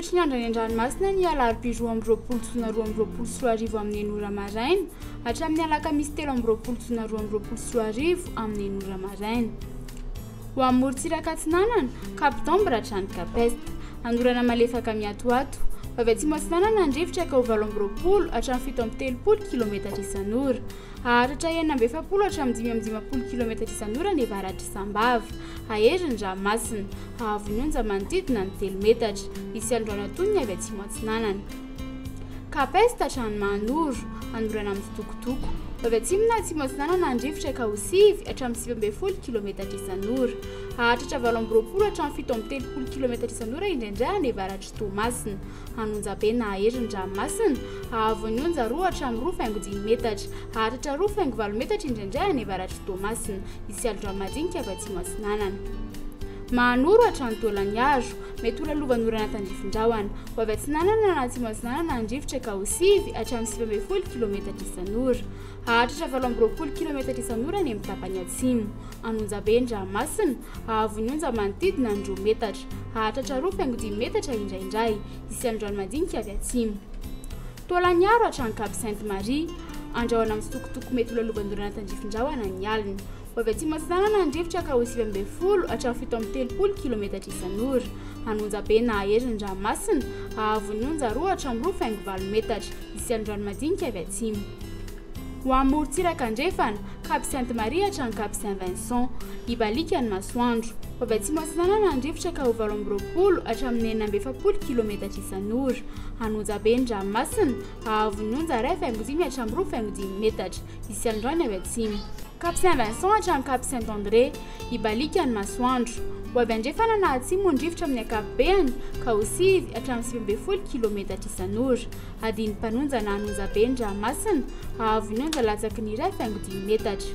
Toetry ny andro any an-dranomasina ny alarobia 22 jona 2022 amin'ny 6 ora maraina hatramin'ny alakamisy 23 jona 2022 amin'ny 6 ora maraina. Ho amin'ny morontsiraka atsinanana, Cap d'Ambre hatrany Cap Est. Anorana malefaka miatoato. Ho avy atsimo atsinanana ny rivotra ka ho 28 hatramin'ny 37 kilometatra isan'ora. Haharitra 46 hatramin'ny 55 kilometatra isan'ora ny avaratr'i Sambava. Hahery ny ranomasina. Haavo ny onja manodidina ny 3 metatra. Hisy alon-drano antonony avy atsimo atsinanana. Cap Est hatrany Mahanoro. Anorana mitsitokotoko. Ho avy atsimo na atsimo atsinanana ny rivotra ka ho 9 hatramin'ny 19 kilometatra isan'ora. Hahatratra 28 hatramin'ny 37 kilometatra isan'ora indraindray any avaratr'i Toamasina. An'Onjabe na hahery ny ranomasina. Haavon'ny onja 2 hatramin'ny 2,5 metatra. Hahatratra 2,8 metatra indraindray any avaratr'i Toamasina. Hisy alo-drano madinika avy atsimo atsinanana. Mahanoro hatrany Taolagnaro. Mety ho lalovan'orana tandrifin-drahona. Ho avy atsinanana na atsimo atsinanana ny rivotra ka ho 9 hatramin'ny 19 kilometatra isan'ora. Hahatratra 28 kilometatra isan'ora any amin'ny tapany atsimo. An'Onjabe ny ranomasina. Haavon'ny onja manodidina ny 2 metatra. Hahatratra 2,5 metatra indraindray. Hisy alo-drano madinika avy atsimo. Taolagnaro hatrany Cap Sainte Marie. Andrahona mitsitokotoko mety ho lalovan'orana tandrifin-drahona ny alina. Ho avy atsimo atsinanana ny rivotra ka ho 19 hatramin'ny 37 kilometatra isan'ora. An'Onjabe na hahery ny ranomasina. Haavon'ny onja 2 hatramin'ny 2,8 metatra. Hisy alo-drano madinika avy atsimo. Ho amin'ny morontsiraka andrefana, Cap Sainte Marie hatrany Cap Saint Vincent. Hibaliaka ny masoandro. Ho avy atsimo atsinanana ny rivotra ka ho 28 hatramin'ny 46 kilometatra isan'ora. An'Onjabe ny ranomasina. Haavon'ny onja 1,5 hatramin'ny 2,5 metatra. Hisy alo-drano avy atsimo. Cap Saint Vincent hatrany Cap Saint André. Hibaliaka ny masoandro. Ho avy andrefana na atsimo ny rivotra amin'ny ankapobeny ka ho 9 hatramin'ny 19 kilometatra isan'ora. Adin'ny mpanonja na an'Onjabe ny ranomasina, haavon'ny onja latsaky ny 1,5 metatra.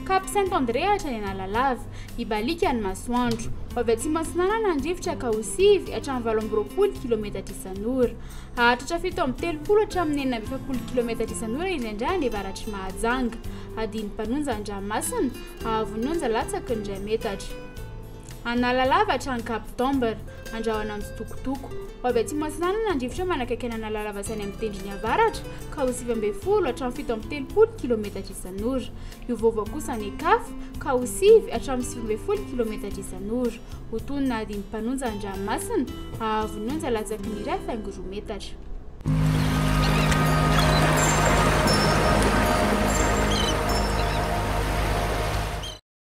Cap Saint André hatrany Analalava. Hibaliaka ny masoandro. Ho avy atsimo atsinanana ny rivotra ka ho 9 hatramin'ny 28 kilometatra isan'ora. Hahatratra 37 hatramin'ny 46 kilometatra isan'ora indraindray any avaratr'i Mahajanga. Adin'ny mpanonja ny ranomasina, haavon'ny onja latsaky ny 1 metatra. Analalava hatrany Cap d'Ambre. Andrahona mitsitokotoko. Ho avy atsimo atsinanana ny rivotra manakaiky an'Analalava sy any amin'ny tendrony avaratra ka ho 19 hatramin'ny 37 kilometatra isan'ora. Hiovaova kosa any Ekaf ka ho 9 hatramin'ny 19 kilometatra isan'ora. Ho toy ny adin'ny mpanonja an-dranomasina, haavon'ny onja latsaky ny 1,2 metatra.